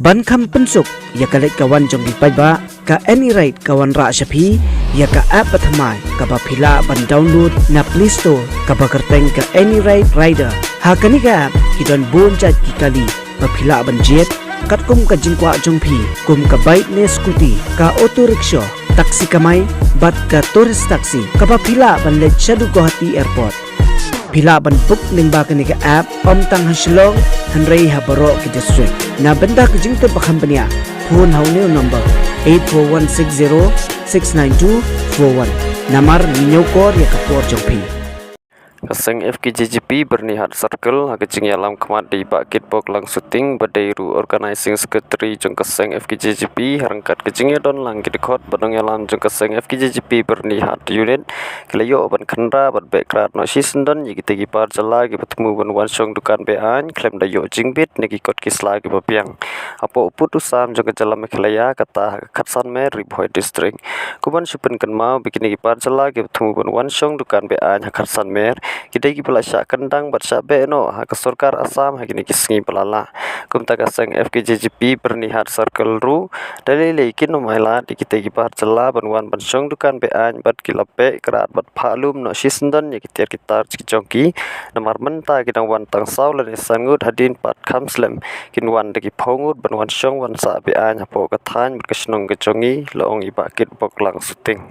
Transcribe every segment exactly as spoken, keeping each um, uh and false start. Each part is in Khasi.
Ban kham pynsuk ïa ka leit ka wan jong ki paidbah, ka AnyRide ka wanrah sha phi ïa ka app bathymmai kaba phi lah ban download na Play Store kaba kyrteng ka AnyRide Rider. Ha kane ka app ki don bun jait ki kali ba phi lah ban jied katkum ka jingkwah jong phi, kum ka bike ne scooty, ka auto rickshaw, taxi kamai bad ka tourist taxi kaba phi lah ban leit shaduh Guwahati Airport. Phi lah ban book lyngba kane ka app ym tang ha Shillong hynrei ha baroh ki district. Na bynta ka jingtip ba kham bniah, phone ha une u number eight four one six zero six nine two four one. Namar ngi ñiewkor ïa ka por jong phi. Ka seng F K J G P Byrnihat Circle ha ka jingïalam khmat da i Bah Kitbok Langsuting ba dei ruh Organizing Secretary jong ka seng F K J G P, ha ryngkat ka jingïadon lang ki dkhot bad nongïalam jong ka seng F K J G P Byrnihat Unit ki la ïoh ban khynra bad beh krad noh shisyndon ïa kita ki bar jylla kiba thmu ban wan shong dukan be-aiñ khlem da ïoh jingbit na ki kot ki sla kiba biang. Hapoh u pud u sam jong ka jylla Meghalaya, kata ha ka Khatsan Mer, Ri Bhoi District. Kumban shu pynkynmaw ba kine ki bar jylla kiba thmu ban wan shong dukan be-aiñ ha Khatsan Mer ki dei kiba la shah kyndang bad shah beh noh ha ka sorkar Assam ha kine ki sngi ba la lah. Kumta ka seng F K J G P Byrnihat Circle ruh da lei lei kin ym ailad ïa kita ki bar jylla ban wan ban shong dukan be-aiñ bad ki la beh krad bad phah lum noh shisyndon ïa ki tiar ki tar ki jong ki. Namar mynta ki dang wan tang saw lane san ngut, hadien pat kham slem kin wan da ki phew ngut ban wan shong wan sah be-aiñ hapoh ka thaiñ bad ka shnong ka jong ngi, la ong i Bah Kitbok Langsuting.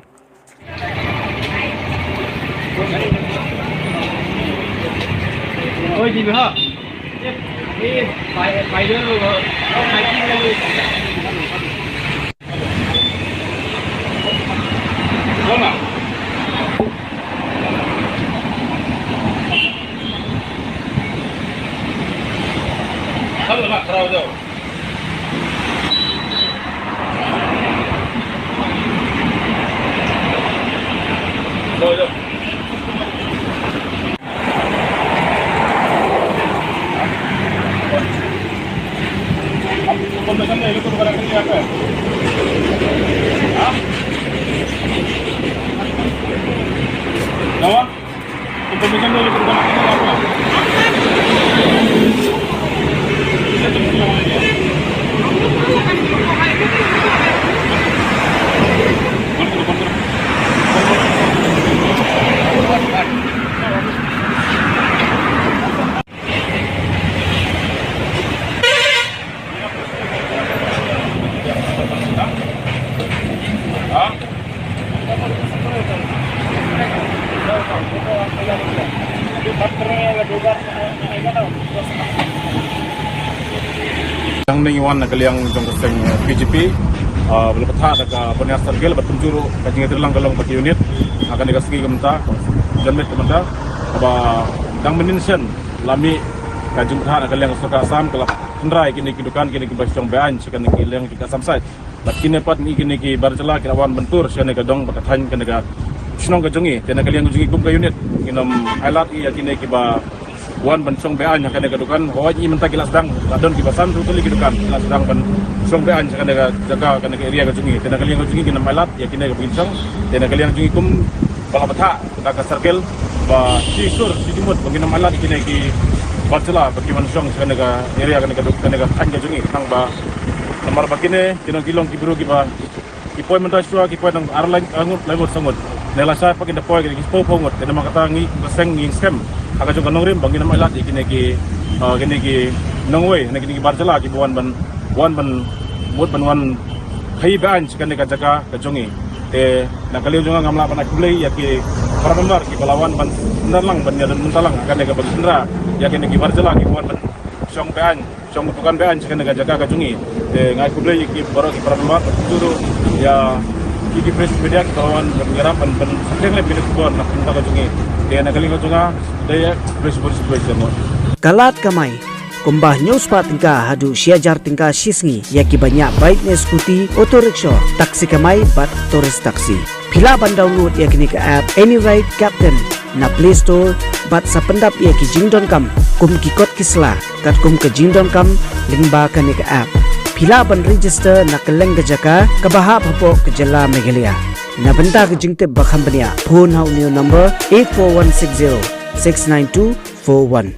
Dang ngi wan na ka liang jong ka seng, eh, P G P, ah, ba la bthah da ka Byrnihat Circle, bad kumjuh ruh ka jingïatreilang ka long bad ki unit ha kane ka sngi ka mynta, janmiet ka mynta, ba dang mynnin shen la mih ka jingbthah na ka liang ka sorkar Assam, ka la khynra ïa kine ki dukan, kine kiba shong be-aiñ sha kane ka liang ka Assam side. Bad kine pat ngi kine ki bar jylla ki la wan ban tur sha kane ka dong bad ka thaiñ, kane ka shnong ka jong ngi. Te na ka liang ka jong ngi kum ka unit ngin ym ailad ïa kine kiba wan ban shong be-aiñ ha kane ka dukan. Hooid, ngi mynta ki la sdang, la don kiba san tylli ki dukan ki la sdang ban shong be-aiñ ha kane ka jaka, kane ka area ka jong ngi. Te na ka liang ka jong ngi ngin ym ailad ïa kine kiba kin shong. Te na ka liang ka jong ngi kum ba la bthah da ka circle ba shisur shi jingmut ba ngin ym ailad ïa kine ki bar jylla ba ki wan shong sha kane ka area, kane ka duk, kane ka thaiñ ka jong ngi, khnang ba namar ba kine ki long, ki long ki briew kiba ki poi mynta shuwa ki poi tang ar lai, ar ngut, lai ngut, saw ngut. Ne lashai pat kin da poi ki shiphew phew ngut. Te namar kata ngi ka seng ngi skhem ha ka jong ka nongrim ba ngin ym ailad ïa kine ki, ah, kine ki nongwei ne kine ki bar jylla kiba wan ban, wan ban mut ban wan khaïi be-aiñ sha kane ka jaka ka jong ngi. Te na ka liang jong nga ngam lah ban ai khublei ïa ki para member kiba la wan ban synran lang ban ïadon bynta lang ha kane kaba ki synran ïa kine ki bar jylla kiba wan ban shong be-aiñ, shong dukan be-aiñ sha kane ka jaka ka jong ngi. Te nga ai khublei ïa ki baroh ki para member, kumjuh ruh ïa ki, ki press media kiba la wan ban ïarap ban, ban saphriang lem ïa kine ki khubor na ka bynta ka jong ngi. Te na ka liang ka jong nga, te ïa khublei shibun, khublei shibun. Ka lad kamai kumba hynñiew spah tyngka haduh shi hajar tyngka shi sngi ïa kiba ñiah bike ne scooty, auto rickshaw, taxi kamai bad tourist taxi. Phi lah ban download ïa kane ka app AnyRide Captain na Play Store bad sa pyndap ïa ki jingdonkam kum ki kot ki sla katkum ka jingdonkam lyngba kane ka app. Phi lah ban register na kylleng ka jaka kaba hap hapoh ka jylla Meghalaya. Na bynta ka jingtip ba kham bniah, phone ha une u number eight four one six zero six nine two four one.